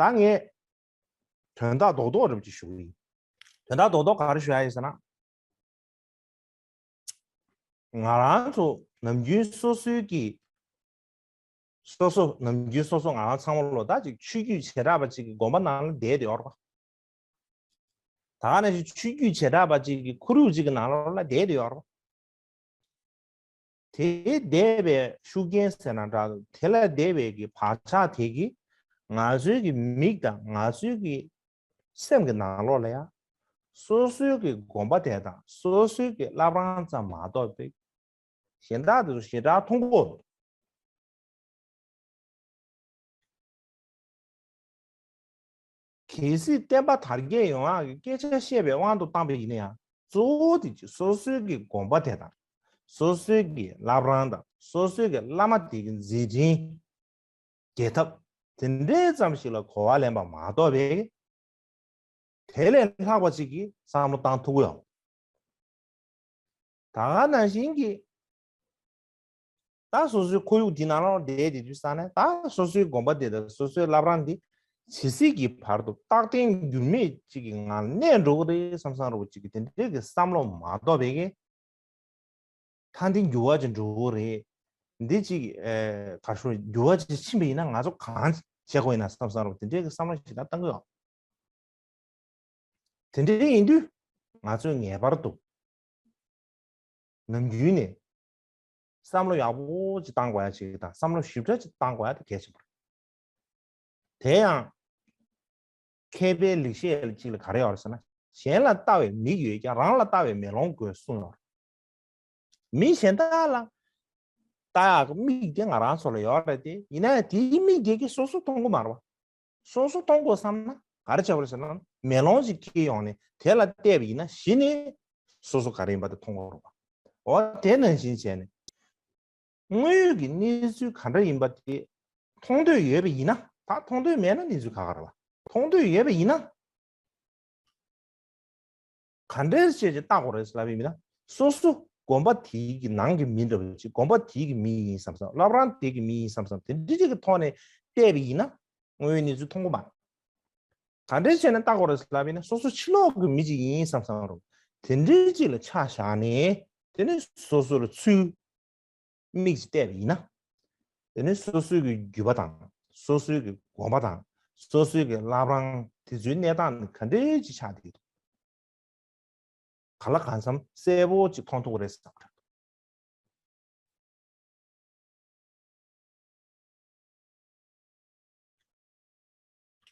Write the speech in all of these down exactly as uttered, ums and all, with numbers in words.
ད་ངས་དོན་དག་རྡོག་རྡོག་རབ་ཅིག་ཞུ་གི་ཡིན། དོན་དག་རྡོག་རྡོག་ག་རེ་ཞུ་ཡ་ཡིན་ཟེར་ན། ང་རང་ཚོ་ནམ་རྒྱུན་སོ་སོའི་གི་སོ་སོ་ནམ་རྒྱུན་སོ་སོ་ང་རང་ཚང་མ་ལོ་ད་ཅིག་ཆོས་བརྒྱུད་བྱེ་བྲག་པ་ཅིག་གི་དགོན་པ་ནང་ལ་བསྡད་དེ་ཡོད་རེད་པ། ད་ག་ནང་བཞིན་ཆོས་བརྒྱུད་བྱེ་བྲག་པ་ཅིག་གི་ཁོར་ཡུག་ཅིག་གི་ནང་ལོགས་ལ་བསྡད་དེ་ཡོད་རེད་པ། དེ་བསྡད་པའི་ཤུགས་རྐྱེན་ཟེར་ན་འདྲ་འདུག་དེ་ལ་བསྡད་པའི་གི་བག་ཆགས་དེ་གིས་ང་ཚོའི་གི་མིག་དང་ང་ཚོའི་གི་སེམས་ཀྱི་ནང་ལོགས་ལ་ཡང་སོ་སོའི་གི་དགོན་པ་དེ་དང་སོ་སོའི་གི་བླ་བྲང་ཙམ་མ་གཏོགས་པའི་གཞན་དག་དེ་ཚོ་ཞེ་དྲག་མཐོང་གི་ཡོད། གལ་སྲིད་བསྟན་པ་དར་རྒྱས་ཡོང་ཡག་གི་སྐད་ཆ་བཤད་པའི་དབང་དུ་བཏང་པ་ཡིན་ན་ཡང་གཙོ་བོ་དེ་ཅིག་སོ་སོའི་གི་དགོན་པ་དེ་དང་སོ་སོའི་གི་བླ་བྲང་དང་སོ་སོའི་གི་བླ་མ་དེ་གི་མཛད་འཕྲིན། རྒྱལ་ཐབས་དེ་འདྲའི་ཙམ་ཞིག་ལ་གོ་བ་ལེན་པ་མ་གཏོགས་པའི་དེ་ལས་ལྷག་པ་ཅིག་གི་བསམ་བློ་བཏང་ཐུབ་ཀྱི་ཡོད། ད་ག་ནང་བཞིན་གྱི་ད་སོ་སོའི་ཁོར་ཡུག་འདི་ནང་ལ་བསྡད་དེ་དུས་ཙ་ནས་ད་སོ་སོའི་དགོན་པ་དེ་དང་སོ་སོའི་བླ་བྲང་འདི་ཇི་སྲིད་ཀྱི་བར་དུ་རྟག་བརྟན་འགྱུར་མེད་ཅིག་གི་ངང་ལ་གནས་འགྲོ་གི་རེད་བསམ་བསམ་རོགས་ཅིག་གི་དེ་འདྲའི་གི་བསམ་བློ་མ་གཏོགས་པའི་གི་ཐང་འདི་འགྱུར་བ་ཅིག་འགྲོ་གི་རེད། འདི་ཅིག་ཨེ་ག་ཤོ་འགྱུར་བ་ཅིག་ཕྱིན་པ་ཡིན་ན་ང་ཚོ་གང་བྱེད་དགོས་ཡིན་ན་བསམ་བསམ་རོགས་དེ་འདྲའི་གི་བསམ་བློ་ཞིག་ད་བཏང་གི་ཡོད། དེ་འདྲ་ཡིན་དུས་ང་ཚོས་ངེས་པར་དུ་ནམ་རྒྱུན་ནས་བསམ་བློ་ཡག་པོ་ཅིག་བཏང་དགོས་ཡ་ཅིག་དང་བསམ་བློ་ཞིབ་ཕྲ་ཅིག་བཏང་དགོས་ཡ་དེ་གལ་ཆེན་པོ་རེད། དེ་ཡང་མཁས་པའི་ལེགས་བཤད་ཅིག་ལ་ག་རེ་ཡོད་རེད་ཟེར་ན། གཞན་ལ་ལྟ་བའི་མིག་ཡོད་ཀྱང་རང་ལ་ལྟ་བའི་མེ་ལོང་དགོས་གསུངས་ཡོད་རེད། མི་གཞན་དག་ལ་ལྟ་ཡག་གི་མིག་དེ་ང་རང་ཚོ་ལ་ཡོད་རེད་དེ། ཡིན་ན་ཡང་དེའི་མིག་དེ་གིས་སོ་སོ་མཐོང་གི་མ་རེད་བ། སོ་སོ་མཐོང་དགོས་བསམ་ན་ག་རེ་བྱེད་པ་རེད་ཟེར་ན། མེ་ལོང་ཞིག་འཁྱེར་ཡོང་ནས་དེ་ལ་བལྟས་པ་ཡིན་ན་གཞི་ནས་སོ་སོ་ག་རེ་ཡིན་པ་དེ་མཐོང་གི་རེད་བ། འོ་དེ་ནང་བཞིན་བྱས་ནས་དངོས་ཡོད་ཀྱི་གནས་ཚུལ་ག་འདྲ་ཡིན་པ་དེ་མཐོང་འདོད་ཡོད་པ་ཡིན་ན། ད་མཐོང་འདོད་མེད་ན་གནས་ཚུལ་ཁག་ཁག་རེད་བ། མཐོང་འདོད་ཡོད་པ་ཡིན་ན། ག་འདྲས་བྱས་ཀྱི་ལྟ་དགོས་རེད་ལབ་ཡིན་ན། སོ་སོ་དགོན་པ་དེའི་གི་ནང་གི་མི་འདྲ་བོ་ཅིག་དགོན་པ་དེའི་གི་མི་ཡིན་བསམ་བསམ། བླ་བྲང་དེའི་གི་མི་ཡིན་བསམ་བསམ། དེ་འདྲ་ཅིག་གི་ཐོག་ནས་བལྟས་པ་ཡིན་ན་དངོས་ཡོད་གནས་ཚུལ་མཐོང་གི་མ་རེད། ག་འདྲས་བྱས་ནས་ལྟ་དགོས་རེད་ལབ་ཡིན་ན། སོ་སོ་ཕྱི་ལོགས་གི་མི་ཅིག་ཡིན་བསམ་བསམ་རུང་དེ་འདྲའི་ཅིག་ལ་ཆ་བཞག་ནས་དེ་ནས་སོ་སོ་ལ་ཚུར་མིག་ཅིག་བལྟས་པ་ཡིན་ན། དེ་ནི་སོ་སོའི་གི་རྒྱུད་པ་དང་། སོ་སོའི་གི་དགོན་པ་དང་། སོ་སོའི་གི་བླ་བྲང་དེ་ཚོའི་གནས་སྟངས་ནི་ག་འདྲའི་ཅིག་ཆགས་བསྡད་འདུག་ག་ལ་གང་འཚམ་གསལ་པོ་ཅིག་མཐོང་ཐུབ་ཀྱི་རེད་བསམ་གི་རེད།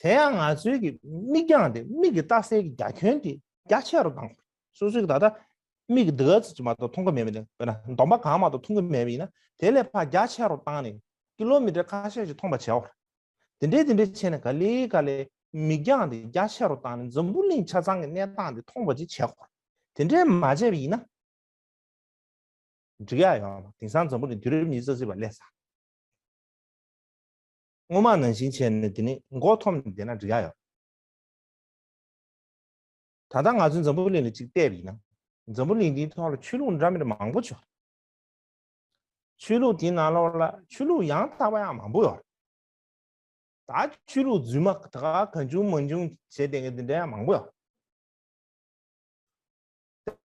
དེ་ཡང་ང་ཚོའི་གི་མིག་རྒྱང་དེ། མིག་གི་ལྟ་སའི་གི་རྒྱ་ཁྱོན་དེ་རྒྱ་ཆེ་རུ་བཏང་དགོས། སོ་སོའི་གི་ད་ལྟ་མིག་གི་འདི་ག་ཙམ་ཅིག་མ་གཏོགས་མཐོང་གི་མེད་པ་ཡིན་ན། དཔེར་ན་འདོམ་པ་གང་མ་གཏོགས་མཐོང་གི་མེད་པ་ཡིན་ན། དེ་ལས་ཕར་རྒྱ་ཆེ་རུ་བཏང་ནས་ཀི་ལོ་མི་ཊར་ཁ་ཤས་ཅིག་མཐོང་བ་བྱེད་དགོས། དེ་འདྲས་དེ་འདྲས་བྱས་ནས་ག་ལེ་ག་ལེ་མིག་རྒྱང་དེ་རྒྱ་ཆེ་རུ་བཏང་ནས་འཛམ་བུ་གླིང་ཆ་ཚང་གི་གནས་སྟངས་དེ་མཐོང་བ་ཅིག་བྱེད་དགོས། དེ་འདྲས་མ་བྱས་པ་ཡིན་ན། འགྲིག་ཡ་ཡོད་མ། དེང་སང་འཛམ་བུ་གླིང་དུས་རབས་ཉི་ཤུ་རྩ་གཅིག་པ་སླེབས་ཚར། སྔོན་མ་ནང་བཞིན་བྱས་ནས་དེ་ནི་མགོ་འཐོམས་ནས་བསྡད་ན་འགྲིག་ཡ་ཡོད། ད་ལྟ་ང་ཚོའི་འཛམ་བུ་གླིང་ལ་གཅིག་བལྟས་པ་ཡིན་ན། འཛམ་བུ་གླིང་འདིའི་ཐོག་ལ་ཆོས་ལུགས་འདྲ་མི་འདྲ་མང་པོ་ཡོད། ཆོས་ལུགས་དེའི་ནང་ལོགས་ལ་ཆོས་ལུགས་ཡང་དག་པ་ཡང་མང་པོ་ཡོད། ད་ཆོས་ལུགས་རྫུན་མ་ད་ག་གང་བྱུང་མང་བྱུང་བྱས་བསྡད་མཁན་དེ་འདྲ་ཡང་མང་པོ་ཡོད།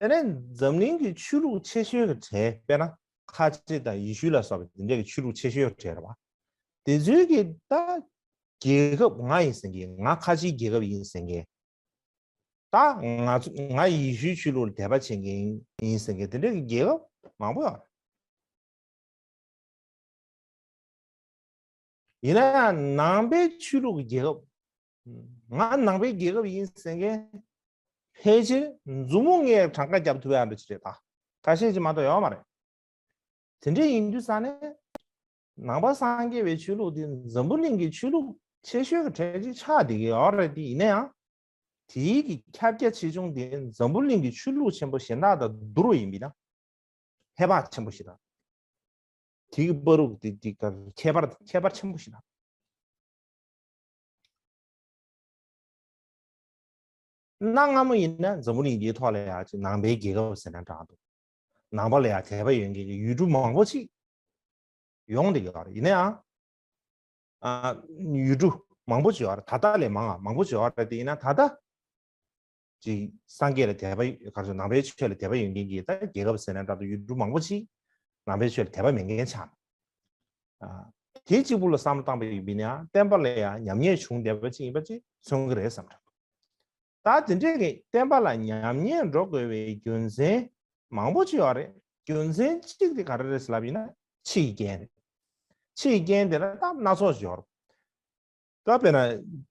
དེ་ནས་འཛམ་གླིང་གི་ཆོས་ལུགས་ཆེ་ཤོས་ཀྱི་གྲས། དཔེར་ན་ཁ་ཆེ་དང་ཡེ་ཤུ་ལ་སོགས་པའི་དེ་འདྲ་གི་ཆོས་ལུགས་ཆེ་ཤོས་ཀྱི་གྲས་རེད་བ། དེ་ཚོའི་གི་ད་རྒྱལ་ཁབ། ང་ཡིན་ཟེར་མཁན། ང་ཁ་ཆེའི་རྒྱལ་ཁབ་ཡིན་ཟེར་མཁན། ད་ང་ཚོ་ང་ཡེ་ཤུའི་ཆོས་ལུགས་ལ་དད་པ་བྱེད་མཁན་ཡིན་ཟེར་མཁན་དེ་འདྲ་གི་རྒྱལ་ཁབ་མང་པོ་ཡོད་རེད། ཡིན་ན་ཡང་ནང་པའི་ཆོས་ལུགས་ཀྱི་རྒྱལ་ཁབ། ང་ནང་པའི་རྒྱལ་ཁབ་ཡིན་ཟེར་མཁན་ཕལ་ཆེར་མཛུབ་མོ་ལྔའི་གྲངས་ཀ་རྒྱབ་ཐུབ་ཡ་འདྲ་ཅིག་རེད། ད་ཁ་ཤས་ཅིག་མ་གཏོགས་ཡོད་མ་རེད། དེ་འདྲ་ཡིན་དུས་ཙ་ནས་ནང་པ་སངས་རྒྱས་པའི་ཆོས་ལུགས་འདི་འཛམ་བུ་གླིང་གི་ཆོས་ལུགས་ཆེ་ཤོས་ཀྱི་གྲས་ཅིག་ཆགས་བསྡད་ཀྱི་ཡོད་རེད་དེ། ཡིན་ན་ཡང་དེའི་གི་ཁྱབ་རྒྱ་ཆེ་ཆུང་དེ་འཛམ་བུ་གླིང་གི་ཆོས་ལུགས་ཆེན་པོ་གཞན་དག་དང་བསྡུར་བ་ཡིན་པ་ཡིན་ན། ཧེ་བག་ཆེན་པོ་ཞིག་དང་། དེ་གི་བར་དུ་དེ་དེ་ག་ཁྱད་པར་ཁྱད་པར་ཆེན་པོ་ཞིག་དང་། གནའ་སྔ་མོ་ཡིན་ན་འཛམ་བུ་གླིང་འདིའི་ཐོག་ལ་ཡང་ཅིག་ནང་པའི་རྒྱལ་ཁབ་ཟེར་ན་འདྲ་འདུག་ནང་པ་ལ་ཡང་དད་པ་ཡོད་མཁན་གྱི་ཡུལ་གྲུ་མང་པོ་ཅིག་ཡོང་བསྡད་ཡོད་རེད། ཡིན་ན་ཡང་། ཨ། ཡུལ་གྲུ་ མང་པོ་ཅིག་ཡོད་རེད། ད་ལྟ་ལས་མང་ང་མང་པོ་ཅིག་ཡོད་རེད། དེ་ཡིན་ན་ད་ལྟ་ཅིག་སངས་རྒྱས་ལ་དད་པ་ག་རེ་ཟེར། ནང་པའི་ཆོས་ལ་དད་པ་ཡོད་མཁན་གྱི་ད་རྒྱལ་ཁབ་ཟེར་ན་འདྲ་འདུག་ཡུལ་གྲུ་མང་པོ་ཅིག་ནང་པའི་ཆོས་ལ་དད་པ་མེད་མཁན་ཆགས། ཨ། དེ་གཅིག་པུ་ལ་བསམ་བློ་བཏང་པ་ཡིན་ན་ཡང་བསྟན་པ་ལ་ཡང་ཉམས་ཉེས་བྱུང་བསྡད་པ་ཅིག་ཡིན་པ་ཅིག་མཚོན་གྱི་རེད་བསམ་འདྲ། ད་དེ་འདྲས་ཀྱི་བསྟན་པ་ལ་ཉམས་ཉེས་འགྲོ་དགོས་པའི་རྒྱུ་མཚན་མང་པོ་ཅིག་ཡོད་རེད། རྒྱུ་མཚན་གཅིག་དེ་ག་རེ་རེད་ཟེར་ལབ་ཡིན་ན་ཕྱི་ཡི་རྐྱེན་རེད། ཕྱི་ཡི་རྐྱེན་དེ་ལ་སྟབས་སྣ་ཚོགས་ཤིག་ཡོད་རེད། ད་དཔེར་ན་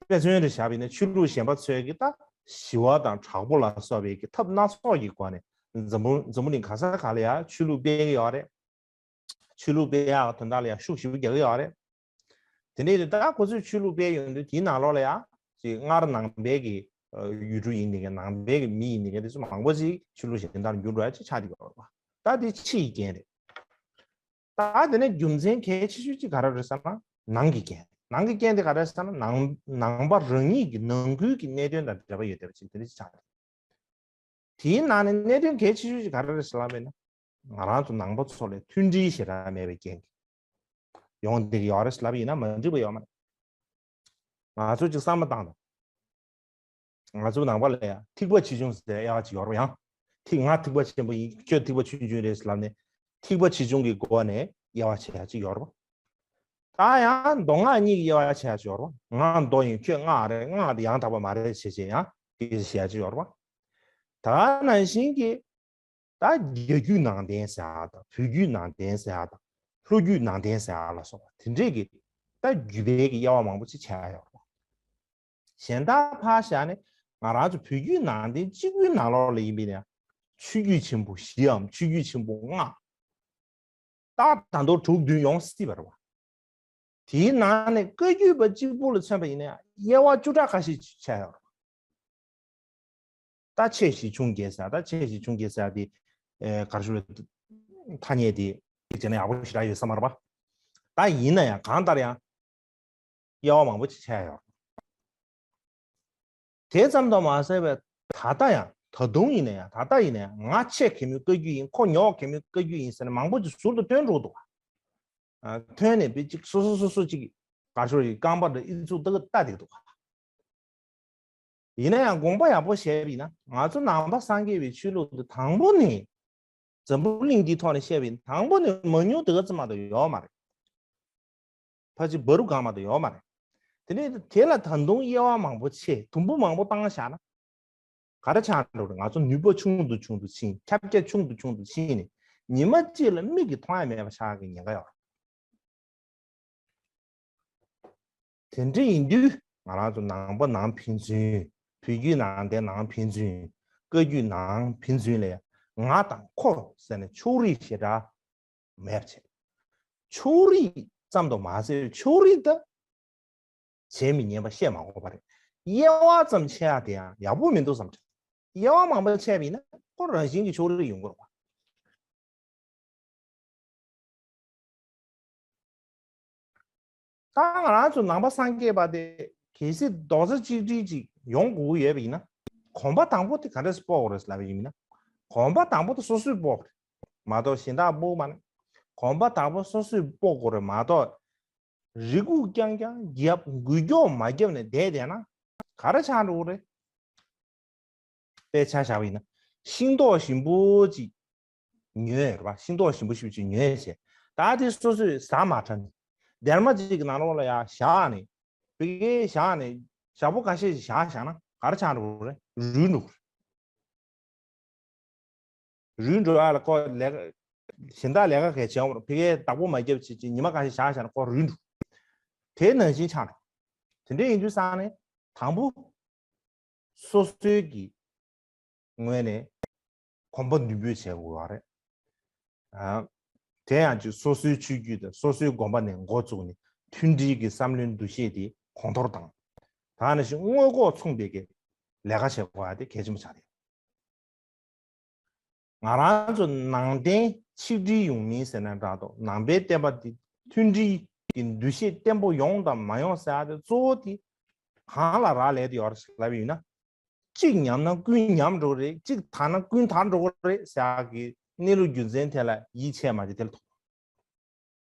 དཔེ་མཚོན་རེ་བཞག་པ་ཡིན་ན་ཆོས་ལུགས་གཞན་པ་ཚོས་ཀྱི་ད་ཞི་བ་དང་དྲག་པོ་ལ་སོགས་པའི་གི་ཐབས་སྣ་ཚོགས་ཀྱི་སྒོ་ནས་འཛམ་བུ་འཛམ་བུ་གླིང་ག་ས་ག་ལ་ཡང་ཆོས་ལུགས་སྤེལ་གྱི་ཡོད་རེད། ཆོས་ལུགས་སྤེལ་ཡག་དོན་དག་ལ་ཡང་ཤུགས་ཞེ་པོ་རྒྱག་གི་ཡོད་རེད། དེ་འདྲའི་ད་ཁོ་ཚོས་ཆོས་ལུགས་སྤེལ་ཡོང་དུས་དེའི་ནང་ལོགས་ལ་ཡང་ཅིག་སྔར་ནང་པའི་གི་ཡུལ་གྲུ་ཡིན་ནི་གི་ནང་པའི་གི་མི་ཡིན་ནི་གི་དེ་ཚོ་མང་པོ་ཅིག་ཆོས་ལུགས་གཞན་དག་འགྱུར་འགྲོ་ཡ་ཅིག་ཆགས་ཀྱི་ཡོད་རེད་པ། ད་དེ་ཕྱི་ཡི་རྐྱེན་རེད། ད་དེ་ནས་རྒྱུ་མཚན་གལ་ཆེ་ཤོས་ཅིག་ག་རེ་རེད་ཟེར་ན་ནང་གི་རྐྱེན། ནང་གི་རྐྱེན་དེ་ག་རེ་ཟེར་ན་ནང་ནང་པ་རང་ཉིད་ཀྱི་ནང་ཁུལ་གྱི་གནད་དོན་དང་འབྲེལ་བ་ཡོད་བསྡད་པ་ཅིག་དེ་འདྲ་ཅིག་ཆགས་རེད། དེའི་ནང་ནས་གནད་དོན་གལ་ཆེ་ཤོས་ཅིག་ག་རེ་རེད་ཟེར་ལབ་པ་ཡིན་ན། ང་རང་ཚོ་ནང་པ་ཚོ་ལ་མཐུན་སྒྲིལ་ཞེ་དྲག་མེད་པའི་རྐྱེན་གྱིས་ཡོང་བསྡད་ཀྱི་ཡོད་རེད་ཟེར་ལབ་པ་ཡིན་ན་མ་འགྲིག་པ་ཡོད་མ་རེད། ང་ཚོ་ཅིག་བསམ་བློ་བཏང་དང་། ང་ཚོ་ནང་པ་ལ་ཡང་ཐིགས་པ་ཆེ་ཆུང་ཟེར་དབྱེ་བ་ཅིག་ཡོད་རེད་པ། ཡང་ཐིག་ང་ཐིགས་པ་ཆེན་པོ་ཡིན། ཁྱོད་ཐིགས་པ་ཆུང་ཆུང་རེད་ཟེར་ལབ་ནས་ཐིགས་པ་ཆེ་ཆུང་གི་སྒོ་ནས་དབྱེ་བ་ཕྱེ་ཡ་ཅིག་ཡོད་རེད་པ། ད་ཡང་མདོ་སྔགས་གཉིས་ཀྱི་དབྱེ་བ་ཕྱེ་ཡ་ཅིག་ཡོད་རེད་པ། ང་མདོ་ཡིན། ཁྱོད་སྔགས་རེད། སྔགས་དེ་ཡང་དག་པ་མ་རེད་ཅེས་བྱས་ཡང་དེ་བཤད་ཡ་ཅིག་ཡོད་རེད་པ། ད་ནང་བཞིན་གྱི་ད་རྒྱ་བརྒྱུད་ནང་བསྟན་ཟེར་ཡ་དང་བོད་བརྒྱུད་ནང་བསྟན་ཟེར་ཡ་དང་ལྷོ་བརྒྱུད་ནང་བསྟན་ཟེར་ཡ་ལ་སོགས་པ་དེ་འདྲས་ཀྱི་ད་བརྒྱུད་པའི་གི་དབྱེ་བ་མང་པོ་ཅིག་ཕྱེ་ཡ་ཡོད་རེད་པ། གཞན་དག་ཕར་བཞག་ནས་ང་རང་ཚོ་བོད་བརྒྱུད་ནང་བསྟན་གཅིག་པུའི་ནང་ལོགས་ལ་ཡིན་པས་ན་ཆོས་བརྒྱུད་ཆེན་པོ་བཞིའམ་ཆོས་བརྒྱུད་ཆེན་པོ་ལྔ། ད་ད་མདོ་དྲུག་བདུན་ཡོང་སྲིད་པ་རེད་པ། དེའི་ནང་ནས་བཀའ་བརྒྱུད་པ་གཅིག་པུ་ལ་མཚོན་པ་ཡིན་ན་དབྱེ་བ་བཅུ་ཕྲག་ཁ་ཤས་ཕྱེ་ཡོད་རེད་པ། ད་ཆེ་ཞིང་ཆུང་བརྒྱད་ཟེར། ད་ཆེ་ཞིང་ཆུང་བརྒྱད་ཟེར་དེ་ཨེ་ག་རེ་ཞུ་དགོས་རེད། ཐ་སྙད་དེ་བྱས་ན་ཡག་པོ་ཞེ་དྲག་ཡོད་ས་མ་རེད་པ། ད་ཡིན་ན་ཡང་གང་ལྟར་ཡང་དབྱེ་བ་མང་པོ་ཅིག་ཕྱེ་ཡོད། དེ་ཙམ་དུ་མ་ཟད་པའི་ད་ལྟ་ཡང་ད་དུང་ཡིན་ན་ཡང་ད་ལྟ་ཡིན་ན་ཡང་ང་ཆེ་གེ་མོའི་བཀའ་བརྒྱུད་ཡིན། ཁོ་ཉོག་གེ་མོའི་བཀའ་བརྒྱུད་ཡིན་ཟེར་ནས་མང་པོ་ཅིག་ཟུར་དུ་བཏོན་འགྲོ་འདུག་པ། ཨ། ཐོན་ནས་པི་ཅིག་སོ་སོ་སོ་སོ་ཅིག་ག་རེ་ཞུ་དགོས་རེད། རྐང་པ་འདྲ་ཨི་ཚུགས་ལྟ་གི་ལྟ་བསྡད་འདུག་པ། ཡིན་ན་ཡང་དགོངས་པ་ཡག་པོ་བཞེས་པ་ཡིན་ན་ང་ཚོ་ནང་པ་སངས་རྒྱས་པའི་ཆོས་ལུགས་འདི་དང་པོ་ནས་འཛམ་བུ་གླིང་འདིའི་ཐོག་ནས་བཤད་པ་ཡིན་ན་དང་པོ་ནས་མང་ཉུང་དེ་ག་ཙམ་མ་གཏོགས་ཡོད་མ་རེད། ཕལ་ཆེར་བར་དུ་གང་མ་གཏོགས་ཡོད་མ་རེད། དེ་ནས་དེ་ལ་ད་དུང་དབྱེ་བ་མང་པོ་ཕྱེ་དུམ་བུ་མང་པོ་བཏང་བཞག་ན་ག་རེ་ཆགས་འགྲོ་རེད། ང་ཚོ་ནུས་པ་ཆུང་དུ་ཆུང་དུ་ཕྱིན། ཁྱབ་རྒྱ་ཆུང་དུ་ཆུང་དུ་ཕྱིན་ནས་ཉི་མ་གཅིག་ལ་མིག་གིས་མཐོང་ཡ་མེད་པ་ཆགས་ཀྱི་ཉེན་ཁ་ཡོད་རེད། དེ་འདྲ་ཡིན་དུས་ང་རང་ཚོ་ནང་པ་ནང་ཕན་ཚུན། བོད་བརྒྱུད་ནང་བསྟན་ནང་ཕན་ཚུན། བཀའ་བརྒྱུད་ནང་ཕན་ཚུན་ལ་ང་དང་ཁོ་ཟེར་ནས་ཕྱོགས་རིས་ཞེ་དྲག་མེད་པ་བྱས། ཕྱོགས་རིས་ཙམ་དུ་མ་ཟད་ཕྱོགས་རིས་ད་བྱེད་མི་ཉན་པ་བཤད་མ་དགོས་པ་རེད། དབྱེ་བ་ཙམ་ཕྱེ་ཡ་དེ་ཡང་ཡག་པོ་མི་འདུག་བསམ་བྱས། དབྱེ་བ་མང་པོ་ཕྱེ་བ་ཡིན་ན་ཁོ་རང་བཞིན་གྱིས་ཕྱོགས་རིས་ཡོང་གི་རེད་པ། ད་ང་རང་ཚོ་ནང་པ་སངས་རྒྱས་པ་དེ་གལ་སྲིད་རྡོག་རྩ་གཅིག་སྒྲིལ་ཅིག་ཡོང་དགོས་ཀྱི་ཡོད་པ་ཡིན་ན་གོམ་པ་དང་པོ་དེ་ག་འདྲས་སྤོ་དགོས་རེད་ལབ་པ་ཡིན་ན། གོམ་པ་དང་པོ་དེ་སོ་སོས་སྤོ་དགོས་རེད་མ་གཏོགས་གཞན་དག་སྤོ་མ་རེད། གོམ་པ་དང་པོ་སོ་སོས་སྤོ་དགོས་རེད་མ་གཏོགས་རེ་སྒུག་རྐྱང་རྐྱང་རྒྱབ་འགུལ་སྐྱོད་མ་བརྒྱབ་ནས་བསྡད་བསྡད་ན་ག་རེ་ཆགས་འགྲོ་གི་རེད། དཔེ་ཆ་བཞག་པ་ཡིན་ན་ཤིང་ཏོག་ཞིམ་པོ་ཅིག་ཉོས་རེད་པ། ཤིང་ཏོག་ཞིམ་པོ་ཞིག་ཅིག་ཉོས་བྱས་ད་དེ་སོ་སོས་ཟ་མ་ཚར་ནས་སྡེར་མ་ཅིག་གི་ནང་ལོགས་ལ་ཡར་བཞག་ནས་ཕ་གིར་བཞག་ནས་ཞག་པོ་ཁ་ཤས་ཤིག་བཞག་བཞག་ན་ག་རེ་ཆགས་འགྲོ་གི་རེད། རུལ་འགྲོ་གི་རེད། རུལ་འགྲོ་ཡ་ལ་ཁོ་ལས་ཀ་གཞན་དག་ལས་ཀ་གས་བྱས་འོང་ར། ཕ་གིར་བདག་པོ་མ་བརྒྱབ་བྱས་ཅིག་ཉི་མ་ཁ་ཤས་བཞག་བཞག་ན་ཁོ་རུལ་འགྲོ། དེ་ནང་བཞིན་ཆགས་འགྲོ། དེ་འདྲ་ཡིན་དུས་ཙང་ནས་དང་པོ་སོ་སོའི་གི་ངོས་ནས་གོམ་པ་མདུན་སྤོས་བྱེད་དགོས་པ་རེད། ཨ། དེ་ཡང་ཅིག་སོ་སོའི་ཆོས་བརྒྱུད་དང་སོ་སོའི་དགོན་པ་ནས་འགོ་བཙུགས་ནས་མཐུན་སྒྲིལ་གྱི་བསམ་བློའི་འདུ་ཤེས་དེ་གོང་མཐོར་བཏང་། ད་ནང་བཞིན་མངོན་ལྐོག་མཚུངས་པའི་གི་ལས་ཀ་བྱེད་དགོས་པ་དེ་གལ་ཆེན་པོ་ཆགས་རེད། ང་རང་ཚོ་ནང་བསྟན་ཆིག་སྒྲིལ་ཡོང་མིན་ཟེར་ན་འདྲ་འདུག་ནང་པའི་བསྟན་པ་འདི་མཐུན་སྒྲིལ་གྱི་འདུ་ཤེས་བརྟན་པོ་ཡོང་དང་མ་ཡོང་ཟེར་ཡ་དེ་གཙོ་བོ་དེ་གང་ལ་རག་ལས་དེ་ཡོད་རེད་ལབ་ཡོད་ན། གཅིག་ཉམས་ན་ཀུན་ཉམས་འགྲོ་རེད། གཅིག་དར་ན་ཀུན་དར་འགྲོ་གི་རེད་ཟེར་ཡ་གི་གནས་ལུགས་རྒྱུ་མཚན་དེ་ལ་ཡིད་ཆེས་མ་བྱེད་དེ་ལ་ཐུག་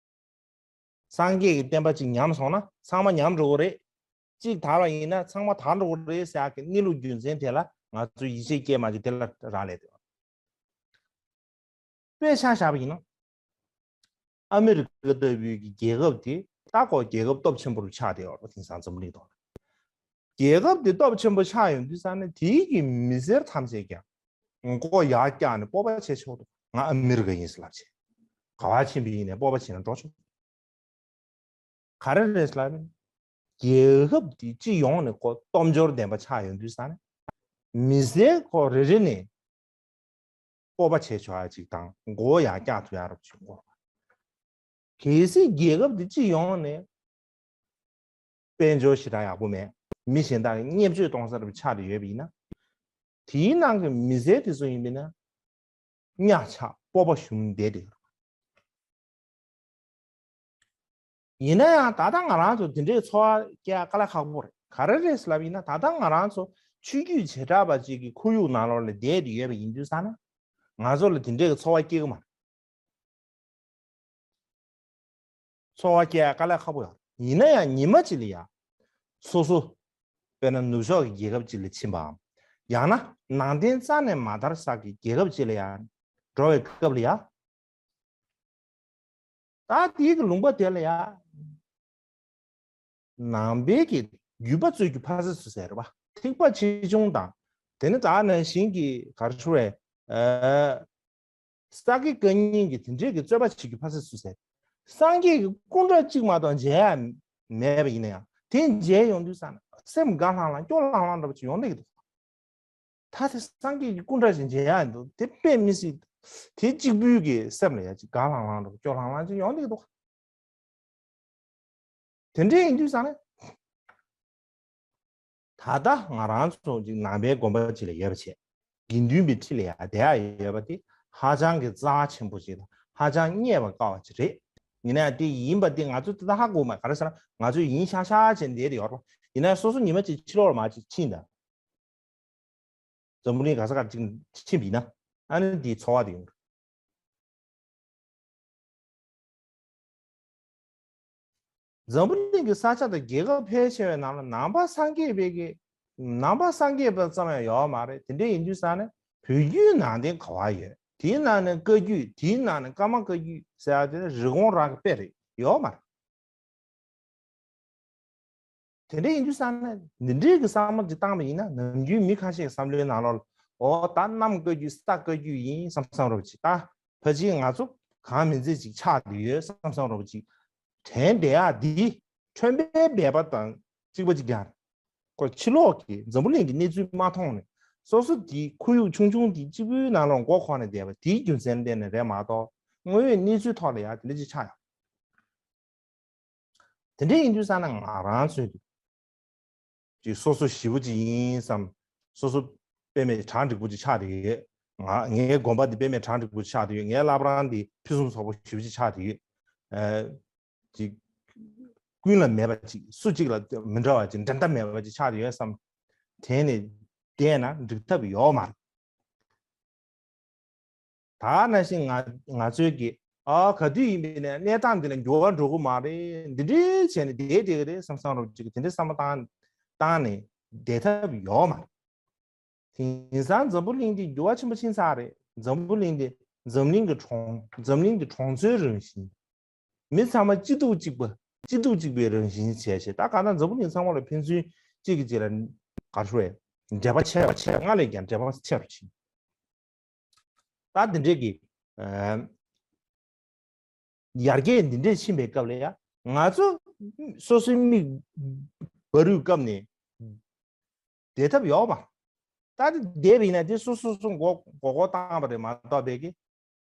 སངས་རྒྱས་ཀྱི་བསྟན་པ་གཅིག་ཉམས་སོང་ན་ཚང་མ་ཉམས་འགྲོ་གི་རེད། གཅིག་དར་བ་ཡིན་ན་ཚང་མ་དར་འགྲོ་གི་རེད་ཟེར་ཡག་གི་གནས་ལུགས་རྒྱུ་མཚན་དེ་ལ་ང་ཚོས་ཡིད་ཆེས་སྐྱེས་མ་བྱུང་། དེ་ལ་རག་ལས་དེ། དཔེ་ཆ་བཞག་པ་ཡིན་ན། ཨ་མི་རི་ཀ་ལྟ་བུའི་གི་རྒྱལ་ཁབ་དེ་ད་ཁོ་རྒྱལ་ཁབ་སྟོབས་ཆེན་པོ་རུ་ཆགས་བསྡད་ཡོད་རེད་པ། དེང་སང་འཛམ་བུ་གླིང་ཐོག་ལ། རྒྱལ་ཁབ་དེ་སྟོབས་ཆེན་པོ་ཆགས་ཡོང་དུས་ཙང་ནས་དེའི་གི་མི་སེར་ཐམས་ཅད་ཀྱང་མགོ་ཡར་བཀྱགས་ནས་སྤོབས་པ་བྱེད་ཆོག་འདུག་ང་ཨ་མི་རི་ཀ་ཡིན་ཟེར་ལབ་བྱས། ག་བ་ཕྱིན་པ་ཡིན་ནའི་སྤོབས་པ་བྱས་ན་འགྲོ་ཆོག་ག་རེ་རེད་ཟེར་ལབ་ན། རྒྱལ་ཁབ་དེ་སྤྱི་ཡོངས་ནས་ཁོ་སྟོབས་འབྱོར་ལྡན་པ་ཆགས་ཡོང་དུས་ཙང་ནས། མི་སེར་ཁོ་རེ་རེ་ནས་སྤོབས་པ་བྱེད་ཆོག་ཡ་ཅིག་དང་མགོ་བོ་ཡར་བཀྱག་ཐུབ་ཡ་རབ་བྱུང་གོ། གལ་སྲིད་རྒྱལ་ཁབ་དེ་སྤྱི་ཡོངས་ནས་དཔལ་འབྱོར་ཞེ་དྲག་ཡག་པོ་མེད། མི་གཞན་དག་གིས་བརྙས་བཅོས་གཏོང་ས་རབ་ཆགས་ཏེ་ཡོད་པ་ཡིན་ན། དེའི་ནང་གི་མི་སེར་དེ་ཚོ་ཡིན་པས་ན། གཉའ་ཆག་སྤོབས་པ་ཞུམ་བསྡད་དེ། ཡིན་ན་ཡང་ད་ལྟ་ང་རང་ཚོ་དེ་འདྲའི་ཚོར་བ་སྐྱེ་དཀའ་ལས་ཁག་པོ་རེད། ག་རེ་རེད་ཟེར་ལབ་ཡིན་ན། ད་ལྟ་ང་རང་ཚོ་ཆོས་བརྒྱུད་བྱེ་བྲག་པ་ཅིག་གི་ཁོར་ཡུག་ནང་ལོགས་ལ་བསྡད་དེ་ཡོད་པ་ཡིན་དུས་ཙང་ན། ང་ཚོ་ལ་དེ་འདྲའི་གི་ཚོར་བ་སྐྱེ་གི་མ་རེད། ཚོར་བ་སྐྱེ་དཀའ་ལས་ཁག་པོ་ཡོད། ཡིན་ན་ཡང་ཉི་མ་གཅིག་ལ་ཡ། སོ་སོ། དཔེར་ན་ནུབ་ཕྱོགས་ཀྱི་རྒྱལ་ཁབ་ཅིག་ལ་ཕྱིན་པའམ། ཡང་ན་ནང་བསྟན་རྩ་ནས་མ་དར་ས་གི་རྒྱལ་ཁབ་ཅིག་ལ་ཡ། འགྲོ་བའི་སྐབས་ལ་ཡ། ད་དེའི་གི་ལུང་པ་དེ་ལ་ཡ། ནང་པའི་གི་བརྒྱུད་པ་རྩོད་རྒྱུ་ཕ་སི་སུ་ཟེར་བ། ཐེག་པ་ཆེ་ཆུང་དང་། དེ་ནི་ད་ནང་བཞིན་གྱི་ག་རེ་ཞུ་བའི། ཨ། ས་དགེ་བཀའ་རྙིང་གི་དེ་འདྲའི་གི་རྩོད་པ་བྱེད་རྒྱུ་ཕ་སི་སུ་ཟེར། སངས་རྒྱས་ཀྱི་སྐུ་འདྲ་གཅིག་མ་གཏོགས་མཇལ་ཡ་མེད་པ་ཡིན་ན་ཡང་། དེ་མཇལ་ཡོང་དུས་ཙང་ན་སེམས་དགའ་ལྷང་ལྷང་སྐྱོ་ལྷང་ལྷང་འདྲ་པོ་ཅིག་ཡོང་གི་འདུག་ད་དེ་སངས་རྒྱས་ཀྱི་སྐུ་འདྲ་ཞིག་མཇལ་ཡ་འདུག་དེ་དཔེ་མི་སྲིད། དེ་གཅིག་པུའི་གི་སེམས་ལ་ཡ་ཅིག་དགའ་ལྷང་ལྷང་འདྲ་པོ་སྐྱོ་ལྷང་ལྷང་ཅིག་ཡོང་གི་འདུག་དེ་འདྲ་ཡིན་དུས་ཙང་ནས། ད་ལྟ་ང་རང་ཚོ་ཅིག་ནང་པའི་དགོན་པ་ཅིག་ལ་ཡོད་པ་བྱས། དགེ་འདུན་པའི་ཁྲི་ལ་ཡ་བསྡད་ཡ་ཡོད་པ་དེ་ཧ་ཅང་གི་རྩ་ཆེན་པོ་ཅིག་དང་ཧ་ཅང་རྙེད་པར་དཀའ་བ་ཅིག་རེད། ཡིན་ན་ཡང་དེ་ཡིན་པ་དེ་ང་ཚོས་དེ་ལྟ་ཧ་གོ་མ། ག་རེ་ཟེར་ན་ང་ཚོས་ཡིན་ཤག་ཤག་བྱས་བསྡད་དེ་ཡོད་རེད། ཡིན་ན་ཡང་སོ་སོ་ཉི་མ་གཅིག་ཕྱི་ལོགས་ལ་མར་ཅིག་ཕྱིན་དང་། འཛམ་བུ་གླིང་ག་ས་ག་ཅིག་ཕྱིན་པ་ཡིན་ན། ཨ་ནི་དེའི་ཚོར་བ་དེ་ཡོང་གི། འཛམ་བུ་གླིང་གི་ས་ཆ་དང་རྒྱལ་ཁབ་ཕལ་ཆེ་བའི་ནང་ལ་ནང་པ་སངས་རྒྱས་པའི་གི། ནང་པ་སངས་རྒྱས་པ་ཙམ་ཡང་ཡོད་མ་རེད། དེ་འདྲ་ཡིན་དུས་ཙང་ནས་བོད་བརྒྱུད་ནང་བསྟན་ག་བ་ཡོད། དེའི་ནང་ནས་བཀའ་བརྒྱུད། དེའི་ནང་ནས་ཀརྨ་བཀའ་བརྒྱུད་ཟེར་ཡ་དེ་ནི་རི་ཀོན་རང་གི་དཔེ་རེད། ཡོད་མ་རེད། དེ་འདྲ་ཡིན་དུས་ཙང་ནས་འདི་འདྲའི་གི་བསམ་བློ་ཅིག་བཏང་བ་ཡིན་ན། ནམ་རྒྱུན་མི་ཁ་ཤས་ཀྱི་བསམ་བློའི་ནང་ལོགས་ལ། འོ་ད་གནམ་བཀའ་བརྒྱུད་ས་བཀའ་བརྒྱུད་ཡིན་བསམ་བསམ་འདྲ་པོ་ཅིག་ད་ཕལ་ཆེར་ང་ཚོ་གང་མིན་ཚད་ཅིག་ཆགས་བསྡད་ཡོད་བསམ་བསམ་འདྲ་པོ་ཅིག་དྲན་བསྡད་ཡ་འདི་ཁྲོན་པའི་སྦལ་པ་དང་གཅིག་པ་གཅིག་རྐྱང་རེད། ཁོ་ཕྱི་ལོགས་ཀྱི་འཛམ་བུ་གླིང་གི་གནས་ཚུལ་མ་མཐོང་ནས། སོ་སོ་དེའི་ཁོར་ཡུག་ཆུང་ཆུང་དེ་གཅིག་པུའི་ནང་ལ་མགོ་འཁོར་ནས་བསྡད་པ་དེའི་རྒྱུ་མཚན་བརྟེན་ནས་རེད་མ་གཏོགས། དངོས་ཡོད་གནས་ཚུལ་ཐོག་ལ་ཡ་དེ་འདྲ་ཅིག་ཆགས་ཡོད། དེ་འདྲ་ཡིན་དུས་ཙང་ན་ང་རང་ཚོས་ཀྱི་སོ་སོ་ཞེ་པོ་ཅིག་ཡིན་བསམ། སོ་སོ་དཔེ་མེད་གྲ་འགྲིག་པོ་ཅིག་ཆགས་བསྡད་ཡོད། ང་ངའི་དགོན་པ་འདི་དཔེ་མེད་གྲ་འགྲིག་པོ་ཅིག་ཆགས་བསྡད་ཡོད། ངའི་བླ་བྲང་འདི་ཕུན་སུམ་ཚོགས་པོ་ཞེ་པོ་ཅིག་ཆགས་བསྡད་ཡོད། ཨ། ཅིག་ཀུན་ལ་མེད་པ་ཅིག་སུ་གཅིག་ལ་མི་འདྲ་བ་ཅིག་འགྲན་ཟླ་མེད་པ་ཅིག་ཆགས་བསྡད་ཡོད་བསམ། དྲན་ནས་བསྡད་ན་འགྲིག་ཐབས་ཡོད་མ་རེད། ད་ནང་བཞིན་ང་ང་ཚོའི་གི། ཨ། ག་དུས་ཡིན་པའི་ནས་གནས་སྟངས་འདི་ལ་འགྱུར་བ་འགྲོ་གི་མ་རེད། འདི་འདྲའི་བྱས་ནས་བསྡད་བསྡད་ཀྱི་རེད་བསམ་བསམ་འདྲ་པོ་ཅིག་གི་དེ་འདྲའི་བསམ་བློ་བཏང་བཏང་ནས་བསྡད་ཐབས་ཡོད་མ་རེད། དེང་སང་འཛམ་བུ་གླིང་འདི་འགྱུར་བ་ཆེན་པོ་ཕྱིན་ཚར་རེད། འཛམ་བུ་གླིང་འདི་འཛམ་གླིང་གི་གྲོང་འཛམ་གླིང་གི་གྲོང་ཚོའི་རང་བཞིན། མི་ཚང་མ་སྐྱིད་སྡུག་གཅིག་པ། སྐྱིད་སྡུག་གཅིག་པའི་རང་བཞིན་བྱས་བྱས། ད་ག་ན་འཛམ་བུ་གླིང་ཚང་མ་ལ་ཕན་ཚུན་གཅིག་གིས་གཅིག་ལ་ག་རེ་ཞུ་དགོས་རེད། འབྲེལ་བ་ཆེ་བ་ཆེ་བ། སྔར་ལས་ཀྱང་འབྲེལ་བ་ཆེ་རུ་ཕྱིན། ད་འདི་འདྲས་ཀྱི། ཨ། ཡར་རྒྱས་འདི་འདྲས་ཕྱིན་པའི་སྐབས་ལ་ཡ། ང་ཚོ་སོ་སོའི་མིག་འབར་རུས་བཀབ་ནས་བསྡད་ཐབས་ཡོད་མ། ད་དེ་བསྡད་པ་ཡིན་ན་དེ་སོ་སོ་སོ་མགོ་མགོ་སྐོར་བཏང་བ་རེད་མ་གཏོགས་པའི་གི།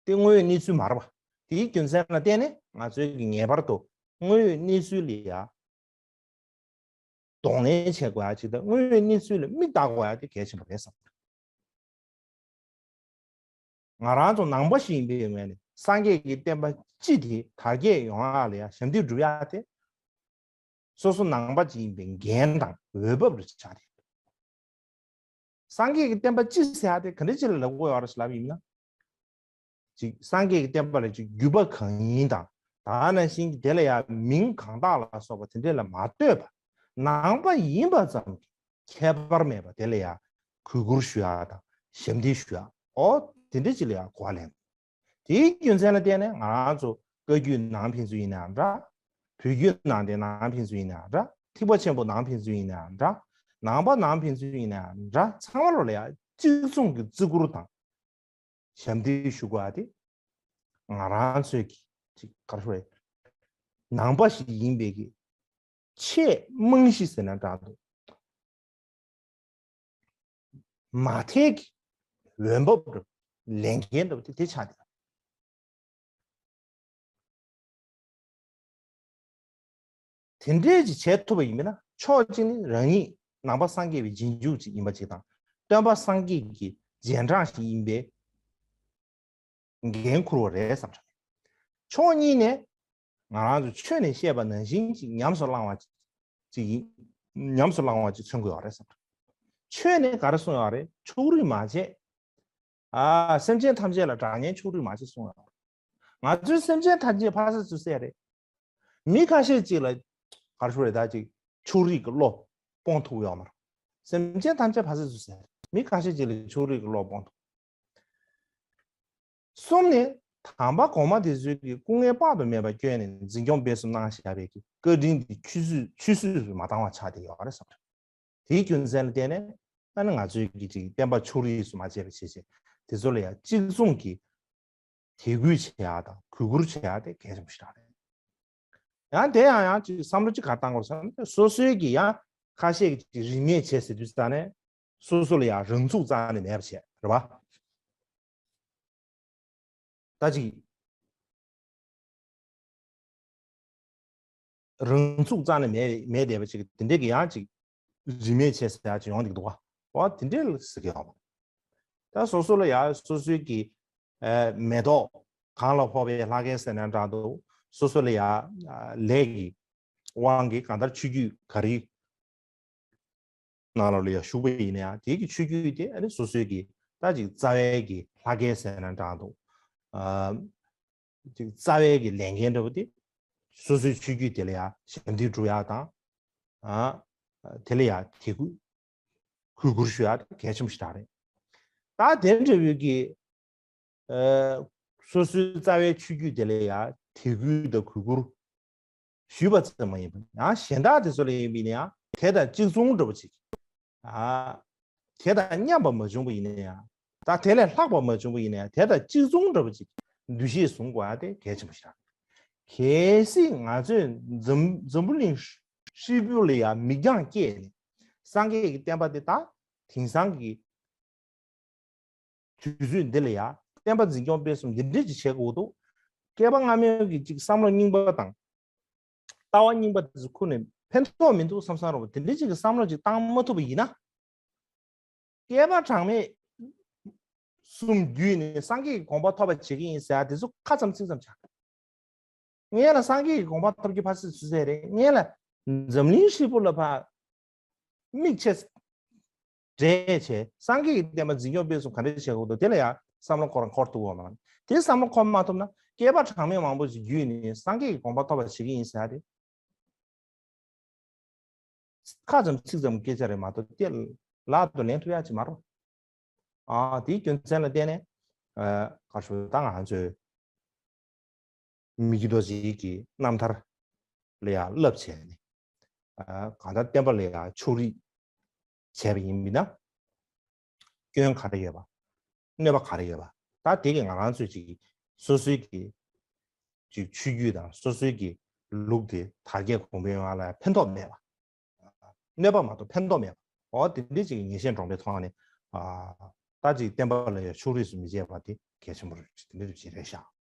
དེ་དངོས་ཡོད་གནས་ཚུལ་མ་རེད་པ། དེའི་རྒྱུ་མཚན་ལ་བརྟེན་ནས་ང་ཚོའི་གི་ངེས་པར་དུ་དངོས་ཡོད་གནས་ཚུལ་ལ་ཡ་གདོང་ལེན་བྱེད་དགོས་ཡ་ཅིག་དང་། དངོས་ཡོད་གནས་ཚུལ་ལ་མིག་ལྟ་དགོས་ཡ་དེ་གལ་ཆེན་པོ་རེད་བསམ། ང་རང་ཚོ་ནང་པ་ཞིག་ཡིན་པའི་ངོས་ནས་སངས་རྒྱས་ཀྱི་བསྟན་པ་སྤྱི་དེ་དར་རྒྱས་ཡོང་ཡ་ལ་ཡ་ཞབས་འདེགས་སྒྲུབ་ཡ་དེ། སོ་སོ་ནང་པ་ཅིག་ཡིན་པའི་འགན་དང་འོས་བབ་རེ་ཆགས་ཏེ། སངས་རྒྱས་ཀྱི་བསྟན་པ་སྤྱི་ཟེར་ཡ་དེ་ག་འདྲ་ཅིག་ལ་ལབ་དགོས་ཡོད་རེད་ལབ་ཡིན་ན། ཅིག་སངས་རྒྱས་ཀྱི་བསྟན་པ་ལ་ཅིག་བརྒྱུད་པ་གང་ཡིན་དང་། ད་ནང་བཞིན་གྱི་དེ་ལ་ཡང་མིང་གང་དག་ལ་སོགས་པ་དེ་འདྲས་ལ་མ་ལྟོས་པ། ནང་པ་ཡིན་པ་ཙམ་གྱི་ཁྱད་པར་མེད་པ་དེ་ལ་ཡང་གུས་བཀུར་ཞུ་ཡག་དང་ཞབས་འདེགས་ཞུ་ཡག་འོ་དེ་འདྲ་ཅིག་ལ་ཡང་གོ་བ་ལེན་དགོས། དེའི་རྒྱུ་མཚན་ལ་བརྟེན་ནས་ང་རང་ཚོ་བཀའ་བརྒྱུད་ནང་ཕན་ཚུན་ཡིན་ནའང་འདྲ། བོད་བརྒྱུད་ནང་བསྟན་ནང་ཕན་ཚུན་ཡིན་ནའང་འདྲ། ཐེག་པ་ཆེན་པོ་ནང་ཕན་ཚུན་ཡིན་ནའང་འདྲ། ནང་པ་ནང་ཕན་ཚུན་ཡིན་ནའང་འདྲ། ཚང་མ་ལོ་ལ་ཡང་གཅིག་མཚུངས་ཀྱི་བརྩི་བཀུར་དང་ཞབས་འདེགས་ཞུ་དགོས་པ་དེ་ང་རང་ཚོའི་གི་ཅིག་ག་རེ་ཞུ་དགོས་རེད། ནང་པ་ཞིག་ཡིན་པའི་གི་ཆེས་རྨང་གཞི་ཟེར་ན་འདྲ་འདུག་མ་མཐའི་གི་འོས་འབབ་འདྲ་བོ་ལས་འགན་འདྲ་བོ་དེ་དེ་ཆགས་བསྡད། དེ་འདྲས་ཅིག་བྱེད་ཐུབ་པ་ཡིན་པས་ན་ཕྱོགས་གཅིག་ནི་རང་ཉིད་ནང་པ་སངས་རྒྱས་པའི་རྗེས་འཇུག་ཅིག་ཡིན་པ་ཅིག་དང་སྟོན་པ་སངས་རྒྱས་ཀྱི་རྗེས་འབྲང་ཞིག་ཡིན་པས། འགན་འཁུར་བ་རེད་བསམ་དྲན། ཕྱོགས་གཉིས་ནས་ང་རང་ཚོ་ཆོས་ནས་བཤད་པ་ནང་བཞིན་ཅིག་ཉམས་སུ་བླང་བ་ཅིག་ཡིན། ཉམས་སུ་བླང་བ་ཅིག་མཚོན་དགོས་པ་རེད་བསམ་དྲན། ཆོས་ནས་ག་རེ་གསུངས་ཡོད་རེད། ཕྱོགས་རིས་མ་བྱེད། ཨ། སེམས་ཅན་ཐམས་ཅད་ལ་དགྲ་གཉེན་ཕྱོགས་རིས་མ་བྱེད་གསུངས་ཡོད་རེད། ང་ཚོའི་སེམས་ཅན་ཐམས་ཅད་ཕ་སི་ཚུ་བསད་རེད། མི་ཁ་ཤས་ཅིག་ལ་ག་རེ་ཞུ་རེད། ད་ཅིག་ཕྱོགས་རིས་ཀྱི་བློ་སྤོང་ཐུབ་ཡོད་མ་རེད། སེམས་ཅན་ཐམས་ཅད་ཕ་སི་ཚུ་བསད་རེད། མི་ཁ་ཤས་ཅིག་ལ་ཕྱོགས་རིས་ཀྱི་བློ་སྤོང་ཐུབ། གསུམ་ནི། དམ་པ་གོང་མ་དེ་ཚོའི་གི་སྐུ་ངལ་དཔག་ཏུ་མེད་པ་བསྐྱོན་ནས་འཛིན་སྐྱོང་སྤེལ་གསུམ་གནང་བཞག་པའི་གི་བཀའ་དྲིན་དེ་ཆུད་ཟོས་ཆུད་ཟོས་སུ་མ་བཏང་བ་ཆགས་བསྡད་ཡོད་རེད་བསམ་རེད། དེའི་རྒྱུ་མཚན་ལ་བརྟེན་ནས་ཨ་ནི་ང་ཚོའི་གི་ཅིག་བསྟན་པ་ཕྱོགས་རིས་སུ་མ་ཕྱེ་བ་བྱས་བྱས་དེ་ཚོ་ལ་ཡང་གཅིག་མཚུངས་ཀྱི་དད་གུས་བྱེད་ཡག་དང་གུས་བཀུར་བྱེད་ཡག་དེ་གལ་ཆེན་པོ་ཞིག་རེད། ཡང་དེ་ཡང་ཡང་ཅིག་བསམ་བློ་ཅིག་ག་བཏང་དགོས་ཟེར་ན་སོ་སོའི་གི་ཡང་ཁ་ཤས་ཀྱི་ཅིག་རིས་མེད་བྱས་ཟེར་དུས་ཙ་ནས་སོ་སོ་ལ་ཡང་རང་ཚུགས་རྩ་ནས་མེད་པ་བྱས་རེད་བ། ད་ཅིག་རང་ཚུགས་རྩ་ནས་མེད་མེད་བསྡད་པ་ཅིག་དེ་འདྲས་ཀྱི་ཡང་ཅིག་རིས་མེད་བྱས་ཟེར་ཡག་ཅིག་ཡོང་གི་འདུག་བ། འོ་དེ་འདྲས་ལ་ཟེར་གི་ཡོད་པ། ད་སོ་སོ་ལ་ཡང་སོ་སོའི་གི་ཨ་མེ་ཏོག་གང་ལ་ཕོག་པའི་ལྷ་སྐལ་ཟེར་ན་འདྲ་འདུག་སོ་སོ་ལ་ཡང་ཨ་ལས་ཀྱི་དབང་གིས་གང་ལྟར་ཆོས་བརྒྱུད་ག་རེ་ནང་ལོགས་ལ་ཡང་ཞུགས་པ་ཡིན་ན་ཡང་དེ་གི་ཆོས་བརྒྱུད་དེ་ཨ་ནི་སོ་སོའི་གི་ད་ཅིག་རྩ་བའི་གི་ལྷ་སྐལ་ཟེར་ན་འདྲ་འདུག་ཨ་ཅིག་རྩ་བའི་གི་ལས་འགན་འདྲ་བོ་དེ་སོ་སོའི་ཆོས་བརྒྱུད་དེ་ལ་ཡང་ཞབས་འདེགས་སྒྲུབ་ཡག་དང་ཨ་དེ་ལ་ཡང་དད་གུས་གུས་བཀུར་ཞུ་ཡག་གལ་ཆེན་པོ་ཞིག་རེད། ད་དེ་འདྲ་བོའི་གི་ཨ་སོ་སོའི་རྩ་བའི་ཆོས་བརྒྱུད་དེ་ལ་ཡང་དད་གུས་དང་གུས་བཀུར་ཞུས་པ་ཙམ་མ་ཡིན་པར་ཡང་གཞན་དག་དེ་ཚོ་ལ་ཡིན་པ་ཡིན་ན་ཡང་དེ་དང་གཅིག་མཚུངས་འདྲ་བོ་ཅིག་ཨ་དེ་དང་མཉམ་པ་མ་བྱུང་བ་ཡིན་ན་ཡང་ད་དེ་ལས་ལྷག་པ་མ་བྱུང་བ་ཡིན་ན་ཡང་དེ་དང་གཅིག་མཚུངས་འདྲ་བོ་ཅིག་འདུ་ཤེས་བཟུང་དགོས་ཡ་དེ་གལ་ཆེན་པོ་ཞིག་རེད། གལ་སྲིད་ང་ཚོས་འཛམ་འཛམ་བུ་གླིང་ཧྲིལ་པོ་ལ་ཡང་མིག་རྒྱང་བསྐྱེད་ནས་སངས་རྒྱས་ཀྱི་བསྟན་པ་དེ་དག་དེང་སང་གི་དུས་ཚོད་འདི་ལ་ཡང་བསྟན་པ་འཛིན་སྐྱོང་སྤེལ་གསུམ་འདི་འདྲས་ཅིག་བྱེད་དགོས་འདུག་བསྐལ་པ་སྔ་མའི་གི་ཅིག་བསམ་བློ་རྙིང་པ་དང་ལྟ་བ་རྙིང་པ་དེ་ཚོ་ཁུར་ནས་ཕན་ཐོགས་མི་འདུག་བསམ་བསམ་རོགས་དེ་འདྲས་ཅིག་གི་བསམ་བློ་ཅིག་བཏང་མ་ཐུབ་པ་ཡིན་ན། བསྐལ་པ་གྲངས་མེད་གསུམ་བརྒྱུད་ནས་སངས་རྒྱས་ཀྱི་དགོངས་པ་ཐོབ་པ་བྱེད་ཀྱི་ཡིན་ཟེར་ཡ་དེ་ཚོ་ཁ་ཙམ་ཚིག་ཙམ་ཆགས། སྔོན་ལ་སངས་རྒྱས་ཀྱི་དགོངས་པ་ཐོབ་རྒྱུ་ཕ་སི་ཚུ་ཟེར་རེད། སྔོན་ལ་འཛམ་གླིང་ཧྲིལ་པོ་ལ་ཕ་མིག་ཆེ་འདྲེས་བྱས་སངས་རྒྱས་ཀྱི་བསྟན་པ་འཛིན་སྐྱོང་སྤེལ་གསུམ་ག་འདྲ་བྱེད་དགོས་འདུག་དེ་ལ་ཡང་བསམ་བློ་ཁོ་རང་འཁོར་ཐུབ་ཡོད་མ་རེད། དེ་བསམ་བློ་འཁོར་མ་ཐུབ་ན་བསྐལ་པ་གྲངས་མེད་མང་པོ་ཞིག་བརྒྱུད་ནས་སངས་རྒྱས་ཀྱི་དགོངས་པ་ཐོབ་པ་བྱེད་ཀྱི་ཡིན་ཟེར་ཡ་དེ། ཁ་ཙམ་ཚིག་ཙམ་སྐད་ཆ་རེད་མ་གཏོགས་དེ་ལག་ཏུ་ལེན་ཐུབ་ཡ་ཅིག་མ་རེད། ཨ་དེའི་རྒྱུ་མཚན་ལ་བརྟེན་ནས་ཨ་ག་ཞུ་ད་ང་ཚོས་མི་གི་རྡོ་རྗེ་གི་རྣམ་ཐར་ལ་ཡང་བསླབ་བྱས་ནས་ཨ་གང་ལྟར་བསྟན་པ་ལ་ཡང་ཕྱོགས་རིས་བྱས་པ་ཡིན་མིན་ན་སྐྱོན་ག་རེ་ཡོད་པ། གནོད་པ་ག་རེ་ཡོད་པ། ད་དེ་གི་ང་རང་ཚོས་ཅིག་སོ་སོའི་གི་ཅིག་ཆོས་བརྒྱུད་དང་སོ་སོའི་གི་ལུགས་དེ་དར་རྒྱས་གོང་འཕེལ་ཡོང་བ་ལ་ཕན་ཐོགས་མེད་པ། གནོད་པ་མ་གཏོགས་ཕན་ཐོགས་མེད་པ། འོ་དེ་འདྲའི་ཅིག་ངེས་ཤེས་འདྲོངས་པའི་ཐོག་ནས་ཨ་ད་ཅིག་བསྟན་པ་ལ་ཡང་ཕྱོགས་རིས་སུ་མི་བྱེད་པ་དེ་གལ་ཆེན་པོ་རེད། དེ་འདྲ་ཅིག་རེད་ཤག